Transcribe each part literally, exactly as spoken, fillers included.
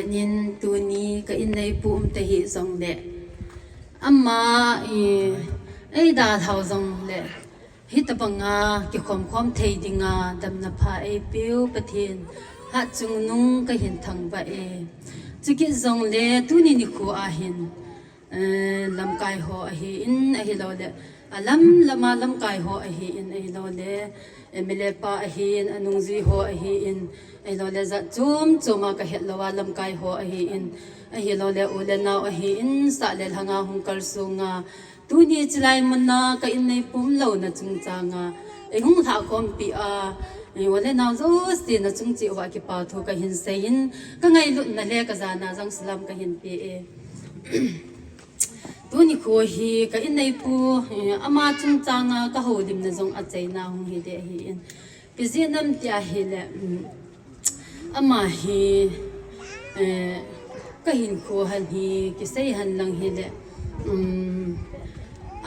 Nin tuni ka inneipu um tahih jongle, ama, eh, eidalhau jongle, hitabanga kikhomkhom thei dinga damna pha eipeu Pathen hatchungnung kahin thangvah e. Chukit jongle tuni nikho ahin, eh, lamkai ho ahin, ahilouleh alam lama lamkai ho ahin, ahilouleh M L A pa ahin, anungjui ho ahin, ahilouleh jat chom choma kahet louva lamkai ho ahin, ahilouleh u le nao ahin, sah le lhanga hung kalsunga, tuni chilai muna ka inneipu umlouna chungchanga eihung lhahkhompi a, eh, u le nao jouse nachung cheh uva kipathu kahin seiyin, kangailutna le kajana jong salam kahin pe e. Tuni kho hi ka inneipu, eh, ama chungchanga kahoulimna jong achaina hung hiding ahin. Ipi jeh ham tia ahile, um, ama hi, eh, kahinkho hen hi kisei henlang hile, um,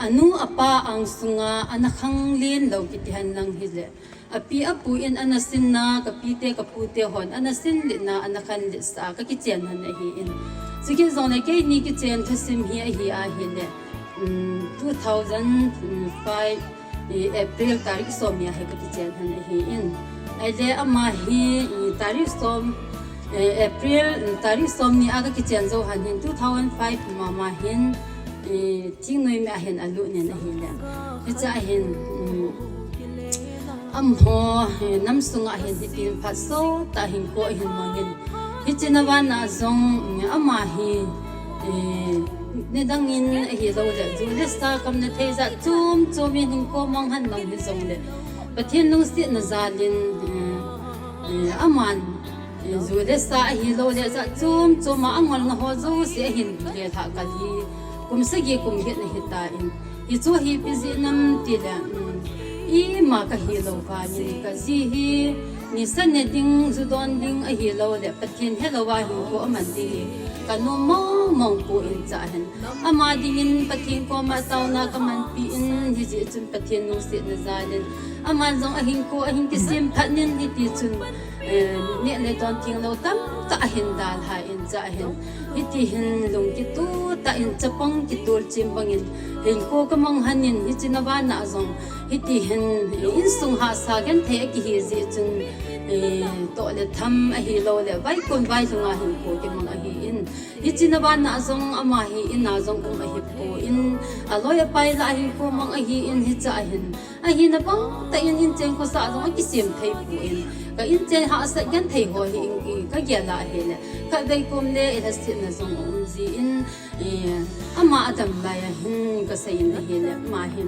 anu apa angsunga ana khanglen lou kiti henlang hile, api apu in ana sinna, kapite kapute hon ana sinlitna, ana khanlitsa kakichen hen ahin. Chukit jongle keini kichen thusim hi ahi ahile, um, two thousand five, eh, April tarik somni a hi kakichen hen ahin. Ahile ama hi, eh, tarik som, eh, April, mm, tarik somni a kakichen jou hen hin two thousand five mama hin, eh, thingnoimi a hin alut in ahile. Hiche a hin, um, amaho, eh, nam sunga hin hitin phat sottah hinkho ahin mangin. Hiche na vana jong, um, ama hi, eh, nidangin ahilouleh ju le sa kamna thei jat chom chomin hinkho mang hen mang hijongle, Pathen lungsetna jalin, eh, eh, aman, eh, ju le sa ahilouleh jat chom choma angolna ho jouse ahin lelhah kal hi kum sagi kum get ahitan, hichu hi ipi jeh ham tile, um, ima kahilou vangin kaji hi nisa ne ding, ju don ding ahilouleh Pathen helouva hinkho aman ding hi kanom mong mong poi, hiche a hin ama dingin Pathen koma taona kamanpi in, hijeh chun Pathen lungsetna jalin aman jong ahinkho ahin kisem phat in, hitichun, eh, neh le don thenglou tamtah ahin dalhan, hiche a hin hiti hin lung kitoh tah in chapang kitol chem bangin hinkho kamang hen in, hiche na vana jong hiti hin, eh, insung hahsa genthei akihi jeh chun, eh, toh le tham ahilouleh vaikon vailhunga hinkho kimang ahin. Hiche na vana jong ama hi ina jong um ahipoi, aloi apai lah a hinkho mang ahin, hiche a hin ahina bangtah in inchen khosah jong akisem thei poi. Ka inchen hahsat genthei ho hi in, in kagel a ahile, khatvei kom le ilhasetna jong aum jin, eh, ama adam lai a hin kasei in ahile, ama hin,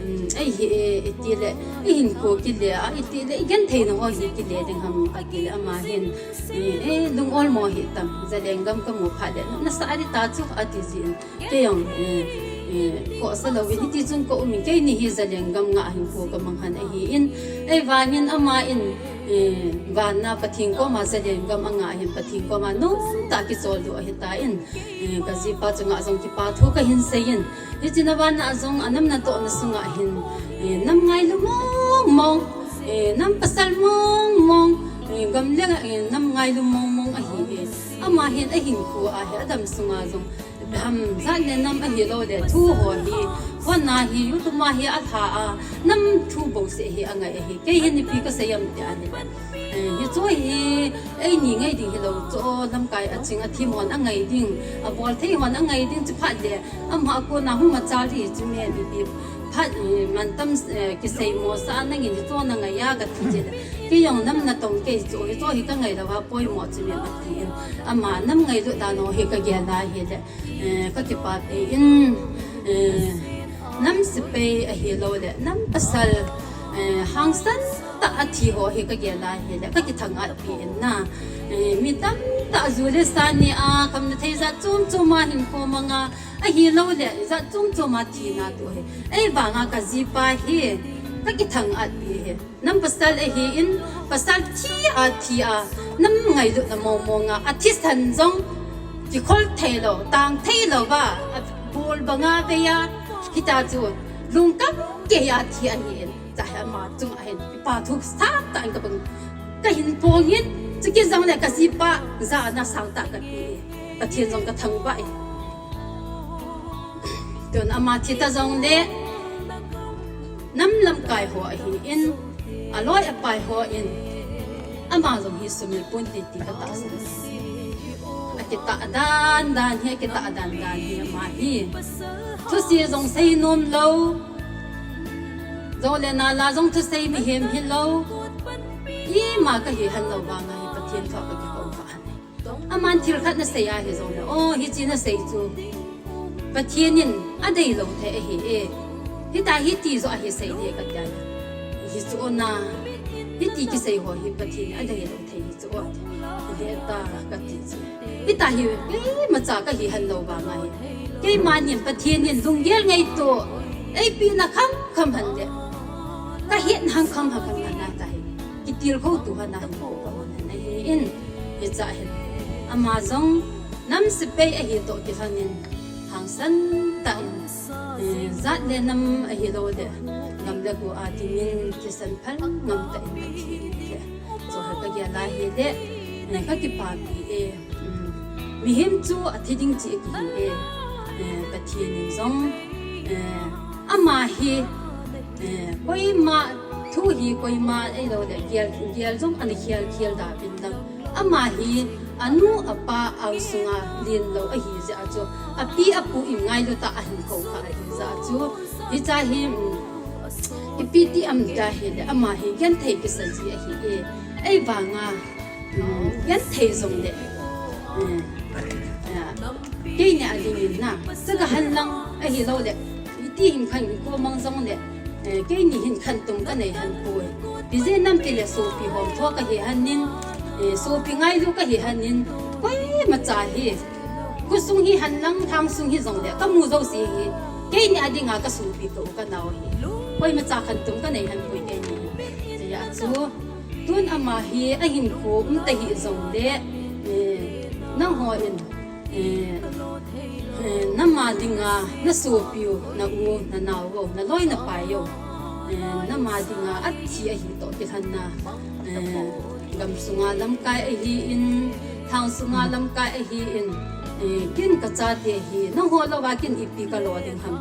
um, eihi e, itile ihinkho kile a, itile igentheina ho hi kile ding ham katile, ama hin, eh, eh, lung olmo hitam, Zalengam kamu phat le nasah ding ta chu ati jin. Kei jong, eh, eh, khohsa louvin hitichun ka um in, keini hi Zalengam ngah hinkho kamang hen ahin, ahivangin ama in, eh, vana Pathen koma Zalengam angah hin Pathen koma nomtah a kicholdo ahitan, eh, kajipa chunga jong kipathu kahin seiyin, hiche na vana jong anam natohna sunga hin, eh, nam ngailu mong mong, eh, nam pasal mong mong, eh, gam le, eh, nam ngailu mong mong ahi e. Ama hin ahinkho a hi adam sunga jong ham jat le nam ahilouleh thu ho hi, phone a hi, YouTube a hi alha a, nam thu bouseh hi angai ahi. Kei hin ipi kasei ham tia ahile, eh, hichu hi eini ngai ding hilou chu, lamkai aching athem hon angai ding, abol thei hon angai ding, chuphat le ama a kona hung machal hi chu mi ipi phat, eh, mantam, eh, kiseimo sah nangin hichu nangai a kati jin. Kei jong nam natong kei chu, hichu hi kangai louva poimo chu mi atin. Ama nam ngailut dan ho hi kagel a ahile, eh, kakipapi in, eh, nam sepai ahilouleh nam pasal, eh, hangsan tah a thi ho hi kagel a ahile kakithang-at pi in na. Eh, mi tamtah ju le sa ne a, kamna thei jat chom choma hinkho manga, ahilouleh jat chom choma thina toh hi, ahivanga kajipa hi kakithang-at pi hi. Nam pasal ahin, pasal thi a thi a, nam ngailutna mong monga athisan jong kikhol theilou, tang theilouva, abul banga vei a, hitia chu lungkam kei a thi ahin, chua hi ama chunga hin kipathu sangtah in kabang, kahin pongin, Chukit jongle kajipa jana sangtah kape e. Pathen jong kathangvah e. Tun ama thi ta jongle nam lamkai ho ahin, aloi apai hon ama jong hi sumil ponte ti katahsan. Akitah dan dan hi, akitah dan dan hi ama hi. Thusei jong seinom lou. Jongle nala jong thusei mihem hilou. Ima kahi henlou vanga hi Pathen thu a kakihou vah ahi. Aman thil khat nasei ahi jongle, o, hiche nasei chu Pathen in adeilou thei ahi e. Hitia hiti joh ahi sei ding kati a. Hichu o na, hiti kisei ho hi Pathen in adeilou thei hichu o. Hita kati chu. Hitia hi, imacha kahi henlou vanga hi. Keiman hin Pathen in lunggel ngaito eipeh na khamkham hinte. Kahet na kham kham hinte. Kitilkhou tu hina hin ko kaman ahin. Hicha hin ama jong nam sepai ahi toh kilhonin hangsan tah in, eh, jat le nam ahilou le gam le go a dingin kisan phal ngam tah in athi in le. Chu hi kagel a hile, eh, kakipapi e. Um, mihem chu athi ding cheh kihi e. Eh, Pathen in jong, eh, ama hi, eh, koima thu hi koima ahilou le gel, gel jong ana khel khel da pin lang. Ama hi anu apa ang sunga lenlou ahi jeh a chu, api apu in ngailu tah a ahin kou kha ahi jeh a chu, hicha hi, um, ipi ti ham tia hile ama hi genthei kisa ji ahi e. Ahivanga, um, genthei jongle, eh, eh, keini a dingin na, chu kahen lang ahilou le, iti hin khan ko mang jongle, eh, keini hin khantum kanei hon poi. Ijeh inem itile sopi hom tho kahi hon in, eh, sopi ngailu kahi hon in, koimacha hi, khosung hi hen lang, lhangsung hi jongle, kamu jouse hi, keini a dinga kasopi ka u ka nao hi. Koimacha khantum kanei hon poi keini hi. Hijeh a chu, tun ama hi ahinkho um tahih jongle, eh, nangho in, eh, eh, nama dinga, nasopi u, na u, na nao u, naloi napai u, eh, nama dinga athi ahi toh kilhon na, eh, gam sunga lamkai ahin, lhang sunga lamkai ahin, eh, ken kachate hi, nangho louva ken ipi kalo ding ham.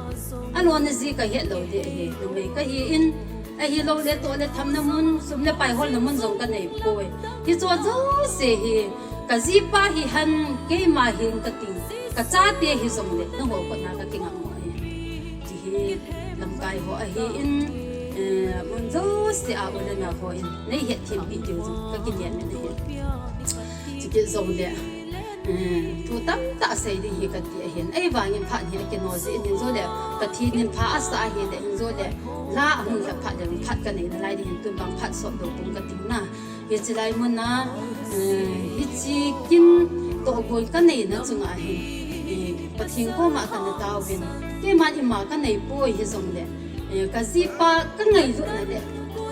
Alona ji kahet lou ding ahi, numei kahin, ahilou le toh le thamna mun, sum le pai holna mun jong kanei poi. Hiche jouse hi, kajipa hihen, keima hin kating, kachate hijongle, nangho koma kakingam u ahi. Hiche hi, lamkai ho ahin, eh, mun jouse a u le nao hon, nei hetthem peh diu jong, kakinem in ahi. Chukit jongle, eh, thu tamtah sei ding hi kati ahin. Ahivangin phat hi akino jeh in, hijongle, Pathen in pha asah ahile, hijongle, la ahung lhep phat le, phat kanei nalai ding hin, tun vang phat sot lou pum kating na. Hiche lai muna, eh, hiche kin tohgon kanei na chunga hin, eh, Pathen koma kana taovin. Keiman ima kanei poi hijongle, eh, kajipa kangailutna le,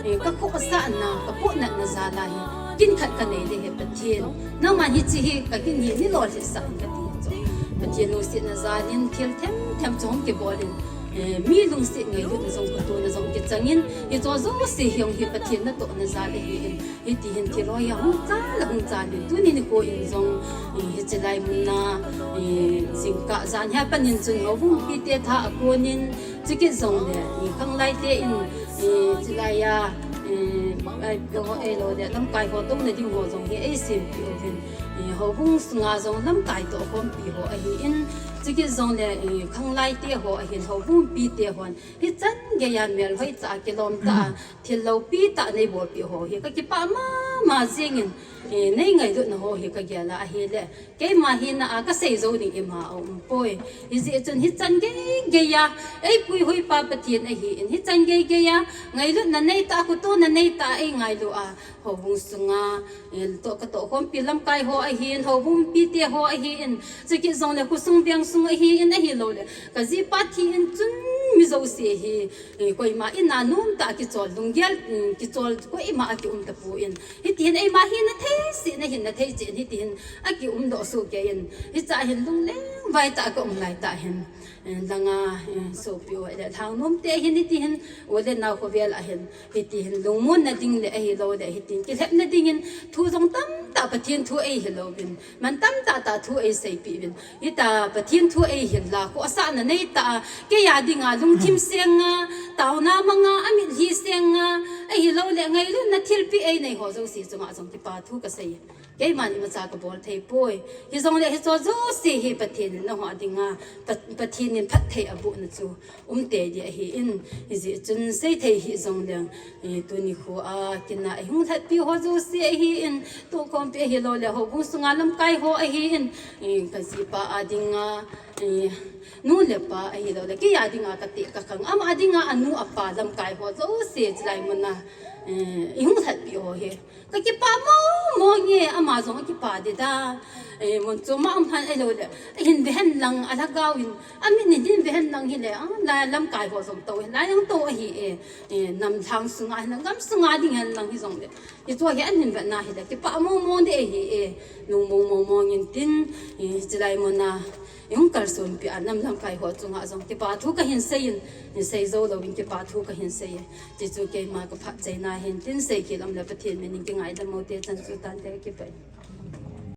eh, kakhohsahna, kapohnatna jal a hi, kin khat kanei ding ahi Pathen. Nangman hiche hi kakin hi neilolhinsah in kati chu. Pathen lungsetna jal in thil themthem chu hung kibol in, eh, mi lungset ngailutna jong, kitohna jong kichang in, hiche jouse hi hung hi Pathen natohna jal ahin, hiti hin thil ho hi ahung chal, ahung chal in, tuni nikho in jong, eh, hiche lai muna, eh, jingkah jan hi apat in chun houbung mipite tha akon in, chukit jongle, eh, khanglai te in, eh, hiche lai a, eh, ai, ho, eh, lou le, lamkai ho touna ding ho jong hi eisempeh uvin, eh, houbung sunga jong lamkai tohkhompi ho ahin, chukit jongle, eh, khanglai te ho ahin, houbung mipite hon, hichan geiya mel hoitah a kilom tah a, thil loupi tah neibolpeh ho hi kakipah mama jingin, eh, neingailutna ho hi kagel a ahile, keima hina a kasei jou ding ima aum poi. Hijeh chun hichan geigeiya eipuihuipa Pathen ahin, hichan geigeiya ngailutna neitah a, kitohna neitah a eingailu a, houbung sunga, eh, toh, katohkhompi lamkai ho ahin, houbung mipite ho ahin, chukit jongle khosung vengsung ahin, ahilou le kajipa thi in chun mi jouse hi, eh, koima in a nomtah a kichol, lunggel, mm, kichol koima akium tapon, hiti hin eima hina thei seh na hin na thei chen hiti hin akiumdoh soh kei in, hicha hin lungleng vai tah a ka um lai tah hin, eh, langa, eh, sopi u le lhang nom te hin hiti hin, u le nao khovel a hin hiti hin lungmon na ding le ahilou le hitin kilhep na dingin thu jong tamtah Pathen thu ei hilou vin, man tamtah tah thu ei seipi vin. Hita Pathen thu ei hil la, khohsahna nei tah a, kei a dinga lungthim seng a, taona mang a, amit hi seng a, ahilou le ngailutna thilpeh ei nei ho jouse chunga jong kipa thu ka sei. Keiman imacha ka bol thei poi. Hijongle hicho jouse hi Pathen in nangho a dinga, Pa-, Pathen in phatthei abohna chu um tei di ahi in, hijeh chun seithei hih jongleng, eh, tuni kho a kin a ei hung lhatpi ho jouse ahi in, tohkhompi ahilou le houbung sunga lamkai ho ahi in, eh, ka jipa a dinga, eh, nu le pa ahilou le kei a dinga ka teh ka khang, ama dinga anu apa lamkai ho jouse chulai mun a, eh, ei hung lhatpi ho hi ka kipa mong mong e, ama jong akipa di da. Eh, mun chu ma um han ahilou le, ahin ve hen lang, alhagao in, amit in hin ve hen lang hile, a, lai lamkai ho jong tou, lai jong tou ahi e, eh, nam lhang sunga hin, gam sunga ding hen lang hijongle, hichu hi ahin vetna hile, kipa mong mong di ahi e, lung mong mong mong in tin, eh, chulai mun a, ei hung kalsonpi a nam lamkai ho chunga jong kipa thu ka hin sei in, eh, sei jou louvin kipa thu ka hin sei e. Tichu keima ka phatchaina hin tin sei khel um le Pathen min in kingaidam u te chan chu tante kipah e.